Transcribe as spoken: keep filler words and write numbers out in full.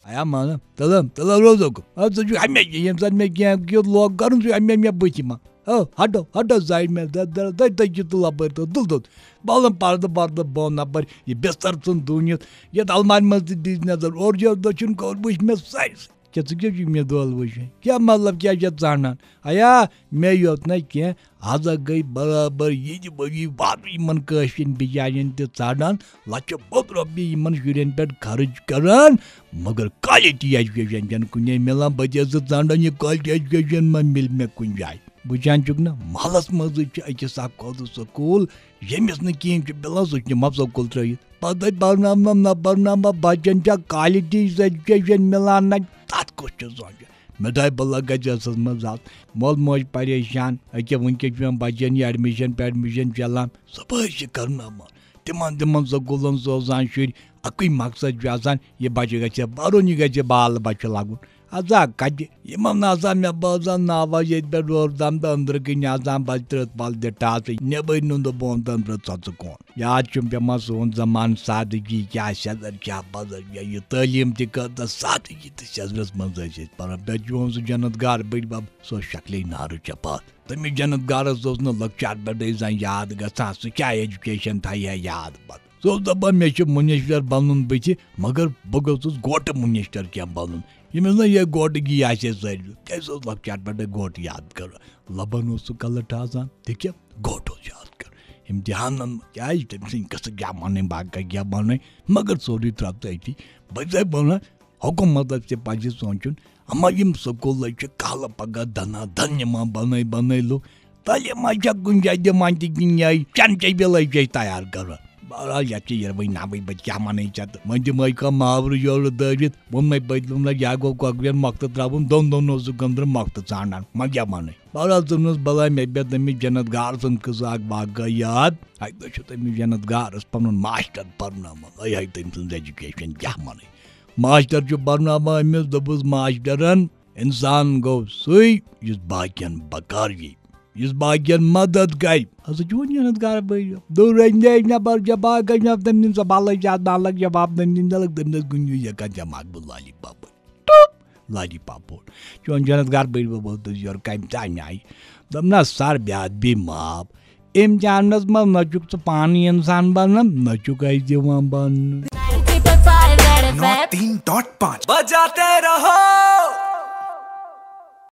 آیا مانہٕ؟ تلم، تلم روزو گوٚو۔ آ، ژٕ چھُکھ ہمیشہٕ ییٚمہِ ساتہٕ مےٚ کینٛہہ کیُتھ لوگ کرُن، ژٕ چھُکھ ہمیشہٕ مےٚ بٕتھِ منٛز۔ آ، ہٹو، ہٹو زاے مےٚ، دَ-، دَ-، دَ-، دَ-، یہِ تہٕ لَپٲرۍ تہٕ دُل دوٚد۔ بہٕ الم پردٕ پردٕ بۄن اَپٲرۍ، یہِ بستر ژھُن دُنِتھ، یَتھ المارِ منٛز تہِ دِژ نظر، اورٕ یورٕ دٔچھُن کھووُر وٕچھ مےٚ سٲرسٕے۔ کیا ژٕ کیٛاہ چھُکھ مےٚ دۄل وٕچھان؟ کیٛاہ مطلب کیٛاہ چھَکھ ژانان؟ آیا، مےٚ یوت نہ کینٛہہ، آز ہا گٔے برابر یہِ تہِ ؤری وادٕ یِمن کٲشرٮ۪ن بِچارٮ۪ن تہِ ژانان، لَچھٕ بوٚد رۄپیہِ یِمن شُرٮ۪ن پٮ۪ٹھ خرٕچ کران، مگر quality education چھَنہٕ کُنے مِلان۔ بہٕ تہِ ٲسٕس ژانان، یہِ quality education ما مِلہِ مےٚ کُنہِ جایہِ؟ وٕچھان چھُکھ نہ، محلس منٛزٕے چھُ أکِس اکھ کھۄتہٕ سکوٗل، ییٚمِس نہٕ کِہیٖنۍ چھُ مِلان، سُہ چھُ نِوان سکوٗل ترٲیِتھ۔ پتہٕ پرناونم نہ پرناونم، بچن چھا quality education مِلان نہ، تتھ کُس چھُ سونٛچان؟ مےٚ دۄیہِ بلہ گژھِ ٲسس منٛز زژھ، مول موج پریشان، أکیٛاہ وٕنکیٚس چھُ مےٚ بچن یہِ admission پیڈمِشن چلان، صبحٲے چھِ کرناوان، تِمن تِمن سکوٗلن سوزان شُرۍ، اَکُے مقصد چھُ آسان، یہِ بچہِ گژھِ ہا پرُن، یہِ گژھِ بال بچہِ لگُن۔ ازا کتہِ؟ یِمن نہ آسان مےٚ بٲژن ناوس ییٚتہِ پٮ۪ٹھ روزدم تہٕ أنٛدرٕ کِنۍ آسان بس ترٕٛتھ پل دِ ٹاسٕے، نیبرۍ نیوٗ نہٕ بون تہٕ أنٛدرٕ ژۄژٕ کون۔ یاد چھُم پٮ۪وان سون زمانہٕ، سادٕگی کیٛاہ، سیٚزر کیٛاہ، بزر کیٛاہ، یہِ تعلیٖم تہِ کۭژاہ سادٕگی تہٕ سیٚزرس منٛز ٲسۍ أسۍ پران۔ پٮ۪ٹھ چون سُہ جنت گار بٔڈۍ بب، سُہ اوس شکلے نارٕ چپاتھ۔ تٔمِس جنت گارس اوس نہٕ لۄکچار پٮ۪ٹھے زن یاد گژھان، سُہ کیٛاہ education تھایہِ ہا یاد پتہٕ۔ سُہ اوس دَپان، "مےٚ چھُ مُنِشتر بَنُن بٕتھِ، مگر بہٕ گوٚژھُس گوٹہٕ مُنِشتر کینٛہہ بَنُن، ییٚمِس نہٕ یہِ گوٹہٕ گی آسہِ ہے سٲرِوٕے۔" کیٛازِ سُہ اوس لۄکچار پٮ۪ٹھَے گوٹہٕ یاد کَران۔ لَبَن اوس سُہ کَلہٕ ٹھاسان، تہِ کیٛاہ گوٹہٕ اوس یاد کَران۔ اِمتِحانَن منٛز کیٛازِ تٔمۍ سٕنٛدۍ قٕصہٕ کیٛاہ وَنٕنۍ، باقٕے کیٛاہ وَنٕنۍ، مگر سورُے ترٛاو تہٕ أتی۔ بہٕ چھُسَے وَنان، حکوٗمتَس تہِ پَزِ سونٛچُن، اَما یِم سکوٗل چھِ کالہٕ پَگاہ دَنا دَن یِوان بَنٲے بَنٲے لُکھ۔ تعلیٖم ما چھےٚ کُنہِ جایہِ دِوان تہِ کِنہٕ یِہوٚے چَنہٕ ٹیبِلَے چھِ أسۍ تیار کَران؟ بہرحال، یَتھ چھِ یِروٕنۍ نَوٕے بَجہِ، کیٛاہ وَنَے ژےٚ تہٕ؟ وۄنۍ دِمَے کانٛہہ ماورٕ یورٕ دٲرِتھ، ووٚنمَے بٔتۍ ووٚنمَے، یا گوٚو کۄکرٮ۪ن مۄختہٕ ترٛاوُن، دۄن دۄہَن اوسُکھ أنٛدرٕ مۄختہٕ ژھانٛڈان، وۄنۍ کیٛاہ وَنَے؟ بہرحال، ژٕ نہٕ حظ بَلاے، مےٚ پیٚو تٔمِس جنت گار سُنٛد قٕصہٕ اَکھ واقعہ یاد۔ اَکہِ دۄہ چھُ تٔمِس جنت گارَس پَنُن ماسٹر پَرناوان، أے ہے تٔمۍ سٕنٛز education کیٛاہ وَنَے؟ ماسٹر چھُ پَرناوان أمِس، دوٚپُس ماسٹرَن، "اِنسان گوٚو سُے یُس باقین بکار یی، یُس باقین مدد کرِ۔" ہسا چھُ وۄنۍ جنت گار بٔرِتھ۔ دوٚر رٔنۍ دے نٮ۪بر جواب، گژھِ نہ تٔمۍ دِنۍ سۄ بَلٕے زیادٕ بالغ جواب، تٔمۍ دِنۍ دَلک، تٔمۍ دِنۍ کُنہِ وِزِ ہٮ۪کان دٮ۪ماغ بہٕ لالی پاپہٕ۔ ٹُپ! لالی پاپہٕ۔ چون جنت گار بٔرِتھ بہٕ ووتُس یورٕ کَمہِ ژانہِ آیہِ۔ دوٚپنَس، "سر، بیٛاتھ بیٚیہِ معاف۔ امتحانس منٛز نہ چھُکھ ژٕ پانہٕ انسان بنان، نہ چھُکھ اَسہِ دِوان بننہٕ۔" نو تین ڈاٹ پانچ بجاتے رہو۔